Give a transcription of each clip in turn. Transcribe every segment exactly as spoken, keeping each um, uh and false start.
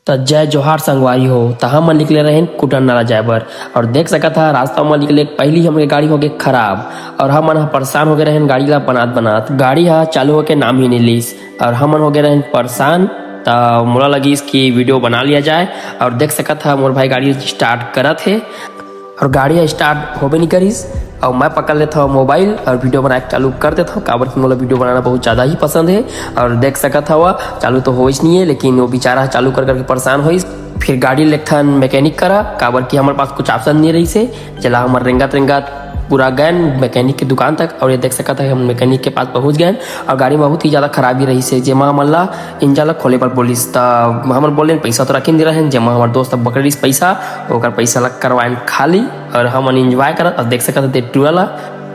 त जय जोहार संगवारी हो। त हमन निकले रहेन कुटन नाला जाए बर, और देख सकत हा, रास्ता म निकले के पहिली हमर गाड़ी हो गे खराब, और हमन ह परेशान हो गे रहेन गाड़ी ला बनात बनात। गाड़ी ह चालू होके नाम ही नहीं लीस, और हमन हो गे रहेन परेशान। त मोला लगिस कि वीडियो बना लिया जाए, और देख सकत हा, मोर भाई गाड़ी स्टार्ट करत हे, और गाड़ी ह स्टार्ट होबे नहीं करिस। और मैं पकड़ लेता हूँ मोबाइल और वीडियो बनाए के चालू कर देता हूँ, काबर कि मोला वीडियो बनाना बहुत ज़्यादा ही पसंद है। और देख सकत हवा, चालू तो होइस नहीं है, लेकिन वो बेचारा चालू कर करके परेशान होइस। फिर गाड़ी लेथन मैकेनिक करा, काबर कि हमारे पास कुछ ऑप्शन नहीं रहिस हे, जेला हमर रेंगत रेंगत पूरा गए मैकेनिक के दुकान तक। और ये देख सकत है, हम मैकेनिक के पास पहुंच गए और गाड़ी में बहुत ही ज़्यादा खराबी रहिस हे, जेमा हमन ला इंजन ला खोले बर बोलिस। त हमन बोले, पैसा तो रखे नहीं रहेन, जेमा हमर दोस्त बकरिस पैसा, ओकर पैसा ला करवाएन खाली, और हमन एंजॉय करत। और देख सकत हते टूरा ला,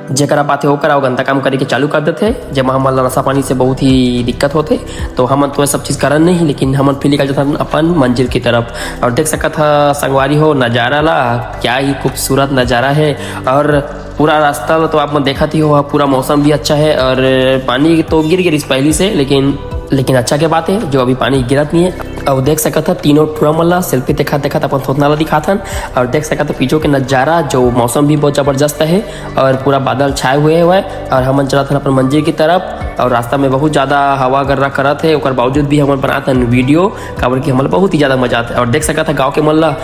जेकरा पाथे ओकरा, वो गंदा काम करे के चालू कर देथे, जेमा हमन ला नशा पानी से बहुत ही दिक्कत होथे। तो हमन तो ये सब चीज करन नहीं, लेकिन हमन फिर निकल जाथन अपन मंजिल की तरफ। और देख सकत हा संगवारी हो नजारा ला, क्या ही खूबसूरत नजारा है। और पूरा रास्ता ला तो आप मन देखत ही हो, पूरा मौसम भी अच्छा है और पानी तो गिर गिरिस पहली से, लेकिन लेकिन अच्छा के बात है जो अभी पानी गिरत नहीं है। और देख सकत हा तीनों टूरा मन ला सेल्फी देखत देखत अपन थोथना ला दिखाथन। और देख सकत हा पीछू के नजारा, जो मौसम भी बहुत जबरदस्त है और पूरा बादल छाए हुए हवय। और हमन चलत हन अपन मंजिल की तरफ, और रास्ता में बहुत ज्यादा हवा गर्रा करत है, ओकर बावजूद भी हमन बनात हन वीडियो, काबर कि हमन ला बहुत ही ज्यादा मजा आथे। और देख सकत हा गाँव के मन ला,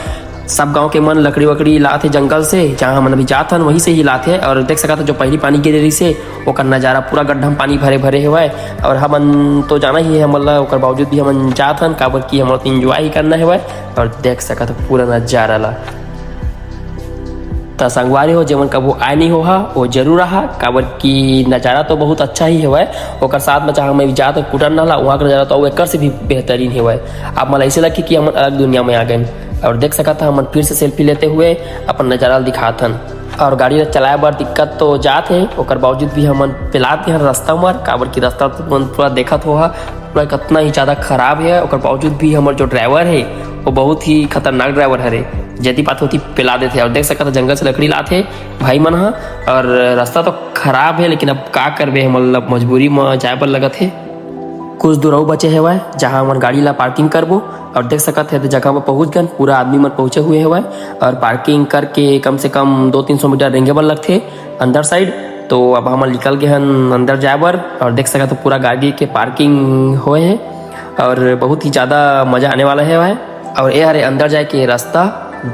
सब गांव के मन लकड़ी वकड़ी लात हे जंगल से, जहां हमन अभी जात हन वहीं से ही लात हे। और देख सकत ह जो पहली पानी गिरे रहिस हे, ओकर नजारा पूरा गड्ढा में पानी भरे भरे हेवय। और हमन तो जाना ही है हमन ला, ओकर बावजूद भी हमन जात हन, काबर कि हमन तो एंजॉय ही करना हेवय। और देख सकत ह पूरा नजारा ला। त संगवारी हो, जेमन कभू आए नहीं हो हा, वो जरूर आहा, काबर कि नजारा तो बहुत अच्छा ही हेवय। ओकर साथ में जहाँ मैं जात हूँ कुटन नाला, वहाँ का नजारा तो एकर से भी बेहतरीन हेवय। आप मन ऐसे लगे कि हमन अलग दुनिया में आ गए। और देख सकत हा, हमन फिर से सेल्फी लेते हुए अपन नजारा ल दिखात हन। और गाड़ी ल चलाए बर दिक्कत तो जात हे, ओकर बावजूद भी हमन पेलात गए हन रास्ता मर, काबर कि रास्ता तो मन पूरा देखत हो हा, पूरा कितना ही ज्यादा खराब है। ओकर बावजूद भी हमर जो ड्राइवर है, वो बहुत ही खतरनाक ड्राइवर हरे, जेती पात होती पेला देथे। और देख सकत हा, जंगल से लकड़ी लात हे भाई मन हा। और रास्ता तो खराब है, लेकिन अब का करबे, हमन ला मजबूरी में जाए बर लगत हे। कुछ दूर अउ बचे हेवय, जहाँ हमन गाड़ी ला पार्किंग करबो। और देख सकत हे, जगह में पहुँच गन, पूरा आदमी मन पहुँचे हुए हेवय। और पार्किंग करके कम से कम दो तीन सौ मीटर रेंगे बर लगथे अंदर साइड। तो अब हमन निकल गए हन अंदर जाए बर। और देख सकत हो, पूरा गाड़ी के पार्किंग होए है और बहुत ही ज़्यादा मज़ा आने वाला है भाई। और ये हरे अंदर जाए के रास्ता।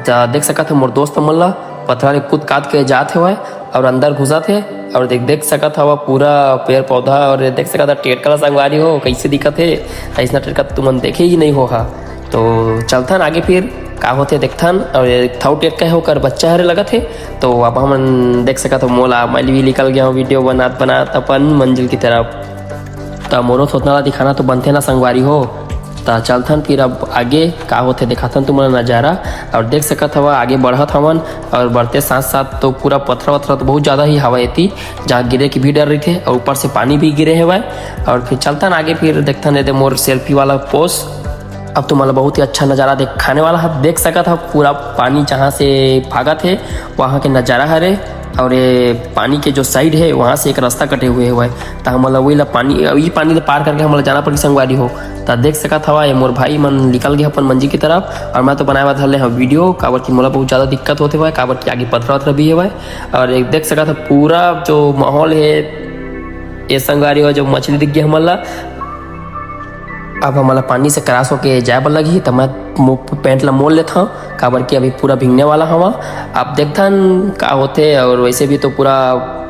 त देख सकत हो, मोर दोस्त मन ला पथरा ले कूद काद के जात हेवय और अंदर घुसत हे। और देख, देख सकत हवा पूरा पेड़ पौधा, और देख सकत हवा टेटका ला संगवारी हो, कैसे दिखत हे। ऐसना टेटका तुमन देखे ही नहीं हो हा। तो चलथन आगे फिर का होथे देखथन। और ये थौ टेटका है, ओकर बच्चा हरे लगत हे। तो अब हमन देख सकत हो, मोला मैं भी निकल गया हूँ वीडियो बनात बनात अपन मंजिल की तरफ। त मोरो थोथना ला दिखाना तो बनथे ना संगवारी हो। त चलथन फिर अब आगे का होथे देखाथन तुमन ला नजारा। और देख सकत हवा आगे बढ़त हवन, और बढ़ते साथ साथ तो पूरा पथरा वथरा तो बहुत ज़्यादा ही हवा एती, जहाँ गिरे की भी डर रहिथे और ऊपर से पानी भी गिरे हेवय। और फिर चलथन आगे, फिर देखथन एदे मोर सेल्फी वाला पोज। अब तुमन ला बहुत ही अच्छा नजारा देखाने वाला है। देख सकत हा पूरा पानी जहाँ से भागत हे, वहाँ के नजारा हरे। और ये पानी के जो साइड है, वहाँ से एक रास्ता कटे हुए हेवय, त हमन ला वही ला पानी, ई पानी ला पार करके हमन ला जाना पड़ही संगवारी हो। त देख सकत हवा, ये मोर भाई मन निकल गए अपन मंजिल की तरफ, और मैं तो बनाए बर धर ले हव वीडियो, काबर कि मोला बहुत ज़्यादा दिक्कत होते हुए, काबर कि आगे पथरा वथरा भी हेवय। और एक देख सकत हा पूरा जो माहौल है, ये संगवारी हो, जो मछली दिख गया हमन ला। अब हमन ला पानी से क्रॉस होके जाए बर लगही, त मैं मो-, पैंट ला मोड़ लेथव, काबर कि अभी पूरा भींगने वाला हवा। अब देखथन का होथे, और वैसे भी तो पूरा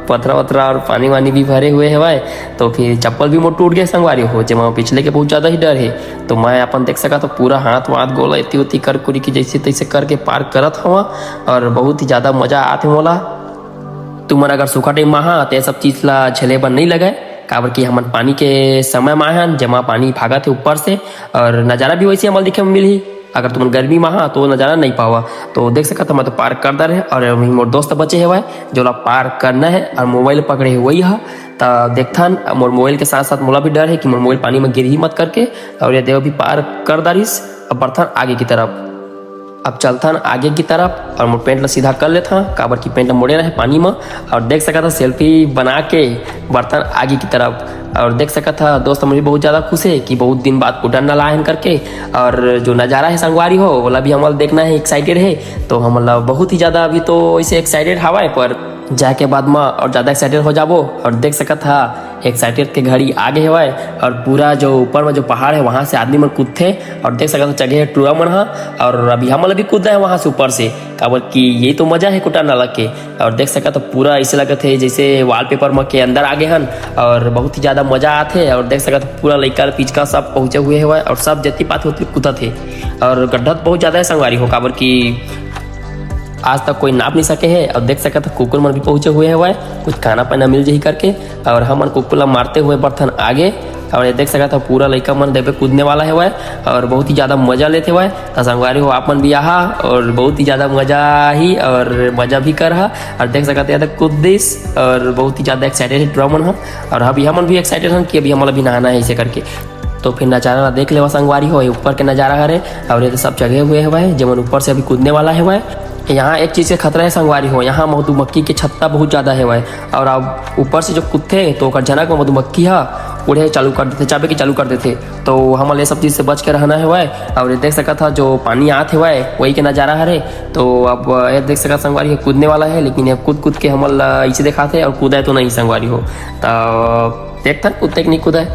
पथरा वथरा और पानी वानी भी भरे हुए हवय, तो फिर चप्पल भी मोर टूट गए संगवारी हो, जेमा पिछले के बहुत ज़्यादा ही डर है। तो मैं अपन देख सकत हो पूरा हाथ वाथ गोला एती ओती कर कुरी की जैसे तैसे करके पार करत हवा, और बहुत ही ज़्यादा मज़ा आथे मोला। तुमन अगर सूखा टाइम म हा, त ये सब चीज ला झेले बर नइ लगय, काबर कि हमन पानी के समय म हन, जेमा पानी भागत हे ऊपर से, और नजारा भी वैसे हमन दिखे म मिलही। अगर तुमन गर्मी म हा, तो नजारा नइ पावा। तो देख सकत ह, मैं तो पार कर डरे, और अभी मोर दोस्त बचे हवय, जोला पार करना है, और मोबाइल पकड़े हे वही हा। त देखथन, मोर मोबाइल के साथ साथ मोला भी डर है कि मोर मोबाइल पानी में गिरही मत करके, और ये देव भी पार कर डारिस। अब बढ़थन आगे की तरफ। अब चलथन आगे की तरफ और मोर पैंट ला सीधा कर लेथन, काबर कि पैंट मोड़े रहे पानी में। और देख सकत ह सेल्फी बना के बढ़थन आगे की तरफ। और देख सकत ह दोस्त मन भी बहुत ज़्यादा खुश हे कि बहुत दिन बाद कुटन नला आयन करके। और जो नज़ारा हे संगवारी हो, ओला भी हमन देखना हे, एक्साइटेड हे। तो हमन ला बहुत ही ज़्यादा अभी तो ऐसे एक्साइटेड हवय, पर जाके बाद में और ज़्यादा एक्साइटेड हो जाबो। और देख सकत ह एक्साइटेड के घड़ी आगे हवय। और पूरा जो ऊपर में जो पहाड़ हे, वहाँ से आदमी मन कूदथे। और देख सकत ह चघे हे टूरा मन ह। और अभी हमन ला भी कूदना हे वहाँ से ऊपर से, काबर कि यही तो मजा हे कुटन नला के। और देख सकत ह पूरा ऐसे लगत हे जैसे वॉलपेपर म के अंदर आगे हन। और बहुत ही ज़्यादा मजा आथे। और देख सकत ह पूरा लइका पिचका सब पहुँचे हुए हवय और सब जति पाथे ओती कूदत हे। और गड्ढा तो बहुत ज़्यादा हे संगवारी हो, काबर कि आज तक कोई नाप नहीं सके हे। और देख सकत ह कुकुर मन भी पहुँचे हुए हवय, कुछ खाना पाना मिल जही करके। और हमन कुकुर ला मारते हुए बढ़थन आगे। और ये देख सकत ह पूरा लइका मन देबे कूदने वाला हवय और बहुत ही ज़्यादा मजा लेते हवय। त संगवारी हो, आप मन भी आहा और बहुत ही ज़्यादा मजा आही और मजा भी करहा। और देख सकत ह, ये देख कूद दिस और बहुत ही ज़्यादा एक्साइटेड हे टूरा मन ह। और अभी हमन भी एक्साइटेड हन कि अभी हमन ला भी नहाना हे ऐसे करके। तो फिर नज़ारा ला देख लेवा संगवारी हो, ये ऊपर के नज़ारा हरे। और ये तो सब चघे हुए हवय, जेमन ऊपर से अभी कूदने वाला हवय। यहाँ एक चीज़ के खतरा हे संगवारी हो, यहाँ मधुमक्खी के छत्ता बहुत ज़्यादा हवय। और अब ऊपर से जो कूदथे तो ओकर झनक में मधुमक्खी ह उड़े चालू कर देथे, चाबे के चालू कर देथे। तो हमन ला ये सब चीज़ से बच के रहना हवय। और ये देख सकत ह जो पानी आत हवय, वही के नज़ारा हरे। तो अब ये देख सकत संगवारी हो, कूदने वाला हे, लेकिन ये कूद कूद के हमन ला ऐसे दिखाथे और कूदे तो नहीं संगवारी हो। तो देखथन कूदथे कि नहीं कूदे।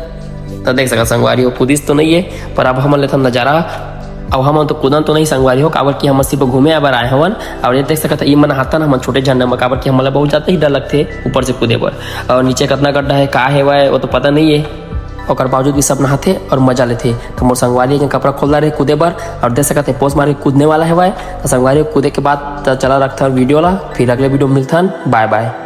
तो देख सकत संगवारी हो, कूदिस तो नहीं हे, पर अब हमन लेथन नज़ारा। अब हमन तो कूदन तो नहीं संगवारी हो, काबर कि हमन सिर्फ घूमे बर आए हवन। और ये देख सकत ह, ई मन नहाथन, हमन छोटे झरना म, काबर कि हमन ला बहुत ज़्यादा ही डर लगथे ऊपर से कूदे बर। और नीचे कतना गड्ढा हे, का हेवय, वो तो पता नहीं हे। ओकर बावजूद भी सब नहाथे और मजा लेथे। तो मोर संगवारी एक कपड़ा खोल रहे कूदे बर, और देख सकत हे पोस्ट मार के कूदने वाला हेवय। तो संगवारी कूदे के बाद त चला रखथन वीडियो ला, फिर अगले वीडियो में मिलथन। बाय बाय।